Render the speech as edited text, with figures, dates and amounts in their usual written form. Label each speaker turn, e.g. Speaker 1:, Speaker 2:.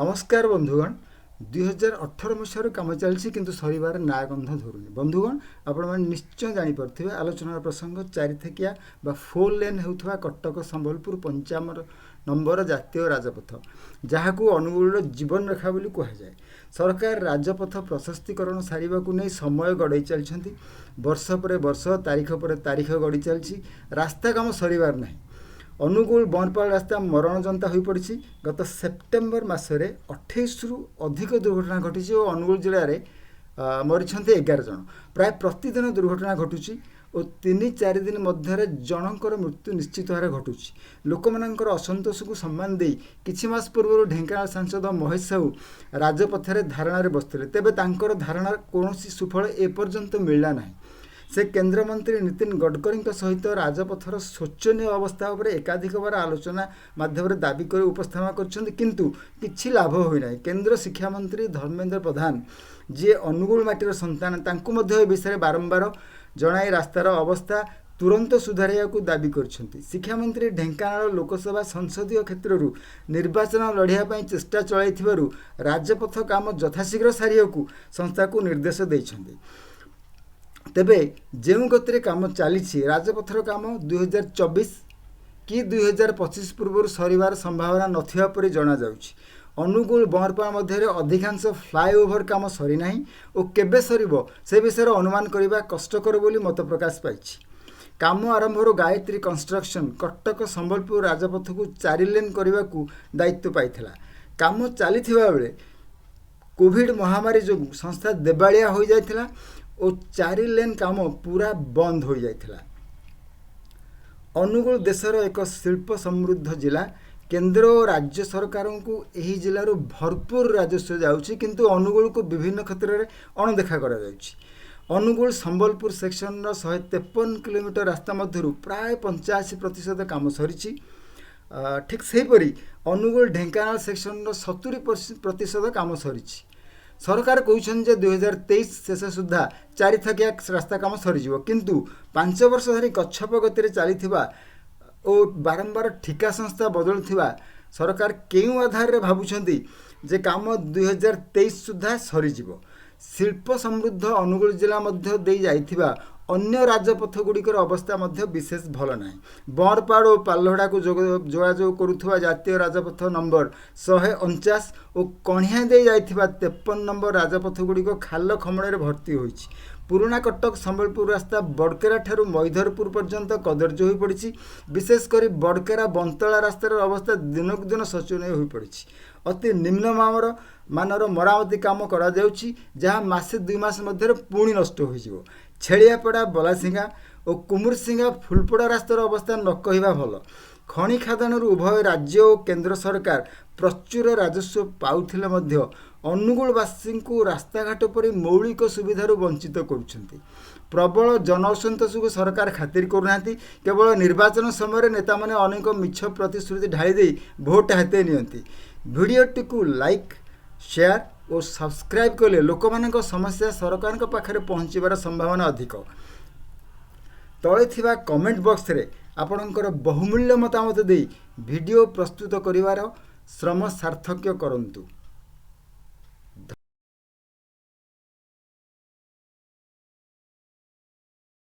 Speaker 1: ନମସ୍କାର ବନ୍ଧୁଗଣ। 2018 ମସିହାରୁ କାମ ଚାଲିଛି, କିନ୍ତୁ ସରିବାର ନାଁ ଗନ୍ଧ ଧରୁନି। ବନ୍ଧୁଗଣ, ଆପଣମାନେ ନିଶ୍ଚୟ ଜାଣିପାରୁଥିବେ, ଆଲୋଚନାର ପ୍ରସଙ୍ଗ ଚାରିଥାକିଆ ବା ଫୋର୍ ଲେନ୍ ହେଉଥିବା କଟକ ସମ୍ବଲପୁର 55 ନମ୍ବର ଜାତୀୟ ରାଜପଥ, ଯାହାକୁ ଅନୁଗୁଳର ଜୀବନରେଖା ବୋଲି କୁହାଯାଏ। ସରକାର ରାଜପଥ ପ୍ରଶସ୍ତିକରଣ ସାରିବାକୁ ନେଇ ସମୟ ଗଡ଼େଇ ଚାଲିଛନ୍ତି। ବର୍ଷ ପରେ ବର୍ଷ, ତାରିଖ ପରେ ତାରିଖ ଗଡ଼ି ଚାଲିଛି, ରାସ୍ତା କାମ ସରିବାର ନାହିଁ। ଅନୁଗୁଳ ବଅଁରପାଳ ରାସ୍ତା ମରଣ ଯନ୍ତା ହୋଇପଡ଼ିଛି। ଗତ ସେପ୍ଟେମ୍ବର ମାସରେ 28ରୁ ଅଧିକ ଦୁର୍ଘଟଣା ଘଟିଛି ଓ ଅନୁଗୁଳ ଜିଲ୍ଲାରେ ମରିଛନ୍ତି 11 ଜଣ। ପ୍ରାୟ ପ୍ରତିଦିନ ଦୁର୍ଘଟଣା ଘଟୁଛି ଓ 3-4 ଦିନ ମଧ୍ୟରେ ଜଣଙ୍କର ମୃତ୍ୟୁ ନିଶ୍ଚିତ ଭାବରେ ଘଟୁଛି। ଲୋକମାନଙ୍କର ଅସନ୍ତୋଷକୁ ସମ୍ମାନ ଦେଇ କିଛି ମାସ ପୂର୍ବରୁ ଢେଙ୍କାନାଳ ସାଂସଦ ମହେଶ ସାହୁ ରାଜପଥରେ ଧାରଣାରେ ବସିଥିଲେ। ତେବେ ତାଙ୍କର ଧାରଣାର କୌଣସି ସୁଫଳ ଏପର୍ଯ୍ୟନ୍ତ ମିଳିଲା ନାହିଁ। ସେ କେନ୍ଦ୍ରମନ୍ତ୍ରୀ ନୀତିନ ଗଡ଼କରୀଙ୍କ ସହିତ ରାଜପଥର ଶୋଚନୀୟ ଅବସ୍ଥା ଉପରେ ଏକାଧିକବାର ଆଲୋଚନା ମାଧ୍ୟମରେ ଦାବି କରି ଉପସ୍ଥାପନା କରିଛନ୍ତି, କିନ୍ତୁ କିଛି ଲାଭ ହୋଇନାହିଁ। କେନ୍ଦ୍ର ଶିକ୍ଷାମନ୍ତ୍ରୀ ଧର୍ମେନ୍ଦ୍ର ପ୍ରଧାନ, ଯିଏ ଅନୁଗୁଳ ମାଟିର ସନ୍ତାନ, ତାଙ୍କୁ ମଧ୍ୟ ଏ ବିଷୟରେ ବାରମ୍ବାର ଜଣାଇ ରାସ୍ତାର ଅବସ୍ଥା ତୁରନ୍ତ ସୁଧାରିବାକୁ ଦାବି କରିଛନ୍ତି। ଶିକ୍ଷାମନ୍ତ୍ରୀ ଢେଙ୍କାନାଳ ଲୋକସଭା ସଂସଦୀୟ କ୍ଷେତ୍ରରୁ ନିର୍ବାଚନ ଲଢ଼ିବା ପାଇଁ ଚେଷ୍ଟା ଚଳାଇଥିବାରୁ ରାଜପଥ କାମ ଯଥାଶୀଘ୍ର ସାରିବାକୁ ସଂସ୍ଥାକୁ ନିର୍ଦ୍ଦେଶ ଦେଇଛନ୍ତି। ତେବେ ଯେଉଁ ଗତିରେ କାମ ଚାଲିଛି, ରାଜପଥର କାମ 2024 କି 2025 ପୂର୍ବରୁ ସରିବାର ସମ୍ଭାବନା ନଥିବା ପରି ଜଣାଯାଉଛି। ଅନୁଗୁଳ ବଅଁରପାଳ ମଧ୍ୟରେ ଅଧିକାଂଶ ଫ୍ଲାଏଓଭର କାମ ସରିନାହିଁ ଓ କେବେ ସରିବ ସେ ବିଷୟରେ ଅନୁମାନ କରିବା କଷ୍ଟକର ବୋଲି ମତ ପ୍ରକାଶ ପାଇଛି। କାମ ଆରମ୍ଭରୁ ଗାୟତ୍ରୀ କନଷ୍ଟ୍ରକ୍ସନ୍ କଟକ ସମ୍ବଲପୁର ରାଜପଥକୁ 4 ଲେନ୍ କରିବାକୁ ଦାୟିତ୍ୱ ପାଇଥିଲା। କାମ ଚାଲିଥିବା ବେଳେ କୋଭିଡ଼ ମହାମାରୀ ଯୋଗୁଁ ସଂସ୍ଥା ଦେବାଳିଆ ହୋଇଯାଇଥିଲା ଓ 4 ଲେନ୍ କାମ ପୁରା ବନ୍ଦ ହୋଇଯାଇଥିଲା। ଅନୁଗୁଳ ଦେଶର ଏକ ଶିଳ୍ପ ସମୃଦ୍ଧ ଜିଲ୍ଲା। କେନ୍ଦ୍ର ଓ ରାଜ୍ୟ ସରକାରଙ୍କୁ ଏହି ଜିଲ୍ଲାରୁ ଭରପୁର ରାଜସ୍ୱ ଯାଉଛି, କିନ୍ତୁ ଅନୁଗୁଳକୁ ବିଭିନ୍ନ କ୍ଷେତ୍ରରେ ଅଣଦେଖା କରାଯାଉଛି। ଅନୁଗୁଳ ସମ୍ବଲପୁର ସେକ୍ସନର 153 କିଲୋମିଟର ରାସ୍ତା ମଧ୍ୟରୁ ପ୍ରାୟ 85% କାମ ସରିଛି। ଠିକ୍ ସେହିପରି ଅନୁଗୁଳ ଢେଙ୍କାନାଳ ସେକ୍ସନର 70% କାମ ସରିଛି। ସରକାର କହୁଛନ୍ତି ଯେ 2023 ଶେଷ ସୁଦ୍ଧା ଚାରିଥାକିଆ ରାସ୍ତା କାମ ସରିଯିବ, କିନ୍ତୁ 5 ବର୍ଷ ଧରି କଚ୍ଛପ ଗତିରେ ଚାଲିଥିବା ଓ ବାରମ୍ବାର ଠିକା ସଂସ୍ଥା ବଦଳୁଥିବା ସରକାର କେଉଁ ଆଧାରରେ ଭାବୁଛନ୍ତି ଯେ କାମ 2023 ସୁଦ୍ଧା ସରିଯିବ? ଶିଳ୍ପ ସମୃଦ୍ଧ ଅନୁଗୁଳ ଜିଲ୍ଲା ମଧ୍ୟ ଦେଇ ଯାଇଥିବା ଅନ୍ୟ ରାଜପଥ ଗୁଡ଼ିକର ଅବସ୍ଥା ମଧ୍ୟ ବିଶେଷ ଭଲ ନାହିଁ। ବଅଁରପାଳ ଓ ପାଲଲହଡ଼ାକୁ ଯୋଗାଯୋଗ କରୁଥିବା ଜାତୀୟ ରାଜପଥ ନମ୍ବର 149 ଓ କଣିହାଁ ଦେଇ ଯାଇଥିବା 53 ନମ୍ବର ରାଜପଥ ଗୁଡ଼ିକ ଖାଲ ଖମଣରେ ଭର୍ତ୍ତି ହୋଇଛି। ପୁରୁଣା କଟକ ସମ୍ବଲପୁର ରାସ୍ତା ବଡ଼କେରା ଠାରୁ ମଇଧରପୁର ପର୍ଯ୍ୟନ୍ତ କଦର୍ଯ୍ୟ ହୋଇପଡ଼ିଛି। ବିଶେଷ କରି ବଡ଼କେରା ବନ୍ତଳା ରାସ୍ତାର ଅବସ୍ଥା ଦିନକୁ ଦିନ ଶୋଚନୀୟ ହୋଇପଡ଼ିଛି। ଅତି ନିମ୍ନମାନର ମାନର ମରାମତି କାମ କରାଯାଉଛି, ଯାହା ମାସେ 2 ମାସ ମଧ୍ୟରେ ପୁଣି ନଷ୍ଟ ହୋଇଯିବ। ଛେଳିଆପଡ଼ା ବଲାସିଂହା ଓ କୁମୁରସିଂହା ଫୁଲପଡ଼ା ରାସ୍ତାର ଅବସ୍ଥା ନ କହିବା ଭଲ। ଖଣି ଖାଦାନରୁ ଉଭୟ ରାଜ୍ୟ ଓ କେନ୍ଦ୍ର ସରକାର ପ୍ରଚୁର ରାଜସ୍ୱ ପାଉଥିଲେ ମଧ୍ୟ ଅନୁଗୁଳବାସୀଙ୍କୁ ରାସ୍ତାଘାଟ ପରି ମୌଳିକ ସୁବିଧାରୁ ବଞ୍ଚିତ କରୁଛନ୍ତି। ପ୍ରବଳ ଜନ ଅସନ୍ତୋଷକୁ ସରକାର ଖାତିର କରୁନାହାନ୍ତି। କେବଳ ନିର୍ବାଚନ ସମୟରେ ନେତାମାନେ ଅନେକ ମିଛ ପ୍ରତିଶ୍ରୁତି ଢାଳି ଦେଇ ଭୋଟ ହାତେଇ ନିଅନ୍ତି। ଭିଡ଼ିଓଟିକୁ ଲାଇକ୍, ସେୟାର ଓ ସବସ୍କ୍ରାଇବ୍ କଲେ ଲୋକମାନଙ୍କ ସମସ୍ୟା ସରକାରଙ୍କ ପାଖରେ ପହଞ୍ଚିବାର ସମ୍ଭାବନା ଅଧିକ। ତଳେ ଥିବା କମେଣ୍ଟ ବକ୍ସରେ ଆପଣଙ୍କର ବହୁମୂଲ୍ୟ ମତାମତ ଦେଇ ଭିଡ଼ିଓ ପ୍ରସ୍ତୁତ କରିବାର ଶ୍ରମ ସାର୍ଥକ୍ୟ କରନ୍ତୁ।